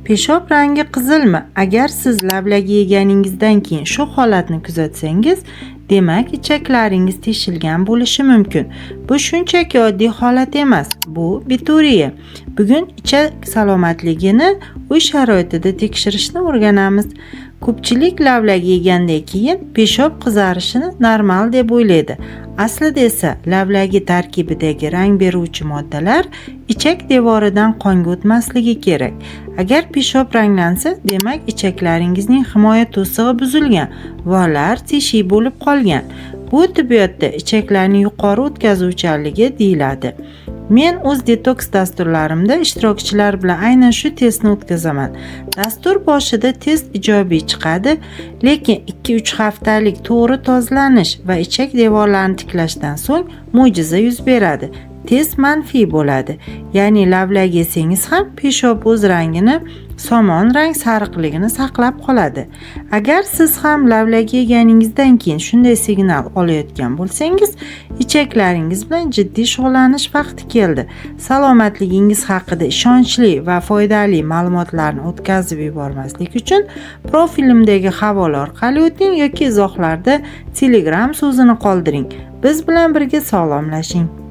Peshob rangi qizilmi? Agar siz lavlagi yeganingizdan keyin shu holatni kuzatsangiz, demak ichaklaringiz teshilgan bo'lishi mumkin. Bu shunchaki oddiy holat emas, bu bituriya. Bugun ichak salomatligini uy sharoitida tekshirishni o'rganamiz. Ko'pchilik lavlagi yegandan keyin peshob qizarishini normal deb o'ylaydi. Aslida esa lavlagi tarkibidagi rang beruvchi moddalar ichak devoridan qonga o'tmasligi kerak. Agar peshob ranglansa, demak ichaklaringizning himoya to'sig'i buzilgan va ular teshik bo'lib qolgan. Bu tibbiyotda ichaklarning yuqori o'tkazuvchanligi deyiladi. Men o'z detoks dasturlarimda ishtirokchilar bilan aynan shu testni o'tkazaman. Dastur boshida test ijobiy chiqadi, lekin 2-3 haftalik to'g'ri tozalanish va ichak devorlarini tiklashdan so'ng mo'jiza yuz beradi. Test manfiy bo'ladi. Ya'ni lavlagi yesangiz ham peshob o'z rangini, somon rang sariqligini saqlab qoladi. Agar siz ham lavlagi yeganingizdan keyin shunday signal olayotgan bo'lsangiz, ichaklaringiz bilan jiddiy shug'ullanish vaqti keldi. Salomatligingiz haqida ishonchli va foydali ma'lumotlarni o'tkazib yubormaslik uchun profilimdagi havola orqali o'ting yoki izohlarda Telegram so'zini qoldiring. Biz bilan birga sog'lomlashing.